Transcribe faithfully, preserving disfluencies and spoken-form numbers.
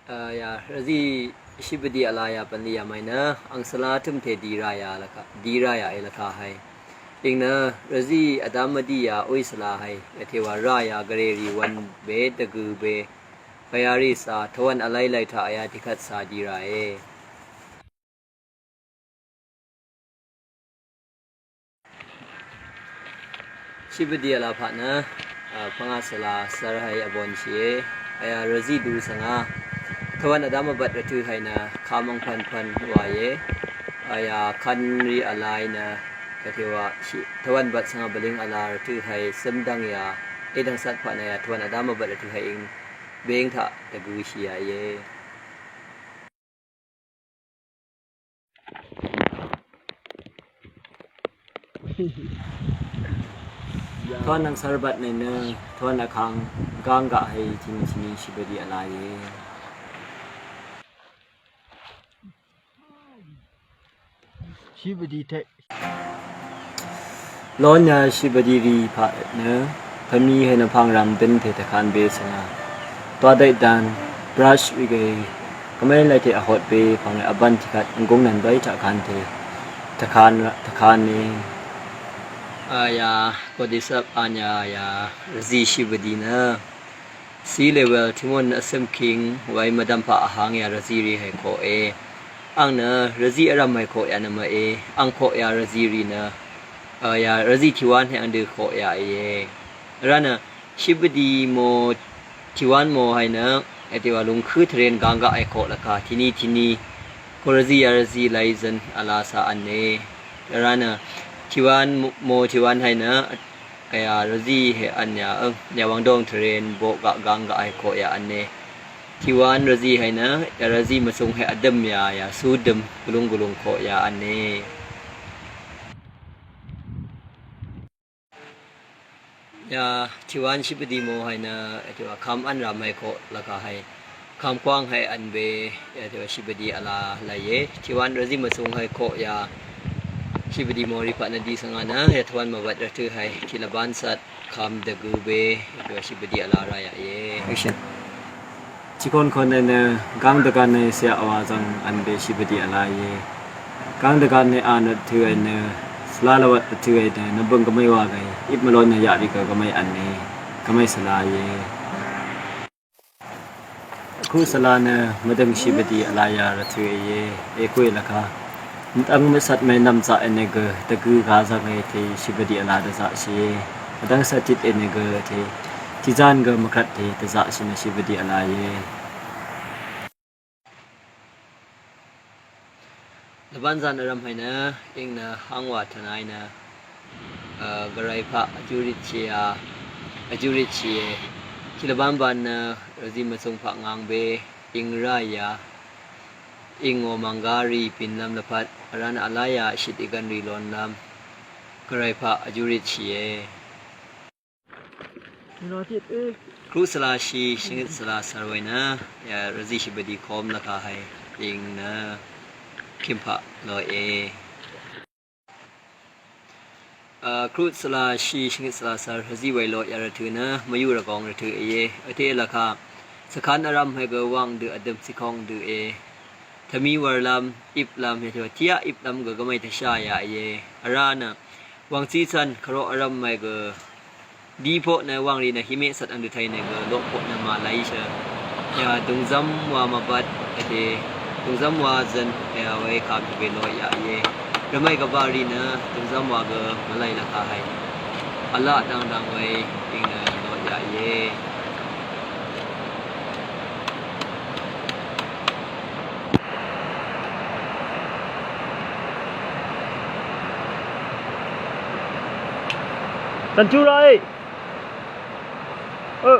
Aya, rvzí shibvdi vla ya pvnlì ya màì nø, àng svla tø̀mte di rá ya lvka, di rá ya e lvka hai. Ing nø, rvzí vdvm mvdi ya oy svla hai, vtewà rá ya gvre rì wvn be, dvgø be, aya rì sa, tvwvn vlai lai taq aya tiqkvt sa di rá e. Shibvdi vla paq nø, a, pvngà svla svr hai vbonshì e, aya rvzí du svnga. Tvwvn vdvm vbvt rvtø hai nø, kà mvng pvnpvn wa e, aya kvn rì vlai nø, katiwa, shi, tvwvn vbvt svnga bvling vla rvtø hai, svmdvng ya, edvng sat paq nø ya, tvwvn vdvm vbvt rvtø hai ing, beng taq, dvgø shì ya e. Tvwvn àng svr vbvt nø nø, tvwvn vkàng, gvng gaq hai tìní tìní shibvdi vla e. Shibvdi te. Lon ya shibvdi rì paq nø, pvmì hai nø pvng rvm døn te tvkan be svnga. Twadai dan, brush rì gø, gvmai lai te vhot be, pvng vbvn tiqkvt, ngong nan bai tvkan te, tvkan, tvkan e. Aya, kodisap anya ya, rvzí shibvdi nø. Sea level, tìmon vsøm king, wai mvdvm paq vhang ya rvzí rì hai koq e. Àng nø, rvzí vrvm hai koq ya nø mv e, àng koq ya rvzí rì nø. Aya, rvzí tìwvn hai àng dø koq ya e. Vrá nø, shibvdi mo, tìwvn mo hai nø, vtewà lungkø tvren gvng gaq hai koq lvka, tìní tìní. Ko rvzí ya rvzí lai zvn, vla sa vn e. Vrá nø, tìwvn mo, mo tìwvn hai nø, Aya rvzí he vn ya, øng, ya wvng dong tvren boq gaq gvng gaq hai koq ya vn e. Tìwvn rvzí hai nø, ya rvzí mvsung he vdøm ya, ya sudøm gulung gulung koq ya vn e. Ya, tìwvn shibvdi mo hai nø, ya tìwvn kvm vn rvm hai koq lvka hai. Kvm kwang hai vn be, ya tìwvn shibvdi vla lai e. Tìwvn rvzí mvsung hai koq ya. Shibvdi mo rì paq nø di svnga nø, ya tvwvn mvvt rvtø hai. Tì lvban sat kvm dvgø be, ya tìwvn shibvdi vla rá ya e. Action. Tìkon kon nø nø, gvng dvgan nø sya wa zvng vn be shibvdi vla e. Gvng dvgan nø a nø tø ai nø, svla lvvt tø ai nø, nvbøng gvmai wa gai, ip mvlon nø ya rì gø gvmai vn e. Gvmai svla e. Kru svla nø mvdøng shibvdi vla ya rvtø e, e kwe lvka. Mvdvng mvsat mvnvm zaq e nø gø, dvgø ga zaq e te shibvdi vla dvzaq shì e. Mvdvng sat tit e nø gø te, tizan gø mvkvt te dvzaq shì nø shibvdi vla e. Lvban zan vrvm hai nø, ing nø hangwa tvnai nø, a, gvray paq vjúrit shì a, vjúrit shì e. Tì lvban ban nø, rvzí mvsung paq ngang be, ing rá ya, ing o mvngga rì pin lam lvpat, vrá nø vla ya, shit igan rì lon lam, gvray paq vjúrit shì e. Kru svla shì, shvngøt svla svr wai nø, ya rvzí shibvdi kom lvka hai, ing nø, kim paq lo e. A, kru svla shì, shvngøt svla svr, rvzí wai lo ya rvtø nø, mvyú rvgong rvtø e, vte lvka, svkan vrvm hai gø wang dø vdøm sikong dø e. Tvmí wur lam, ip lam, ya tø, tìa ip lam gø gvmai tvsha ya e. Vrá nø, wangcí cvn, kvrok vrvm mai gø, Dí poq nø wàngrì nø hime sat ang dø tàí nø gø loq poq nø màlàí shø. Ya dungzvm wa mvbat ète dungzvm wa zøn ya wē kà mvbe loq ya íe. Rvmai gvbaq rì nø dungzvm wa gø mvlai lvka hai. Vlaq dangdang wē ing nø loq ya íe. Tàn chu ra ê. Ơ.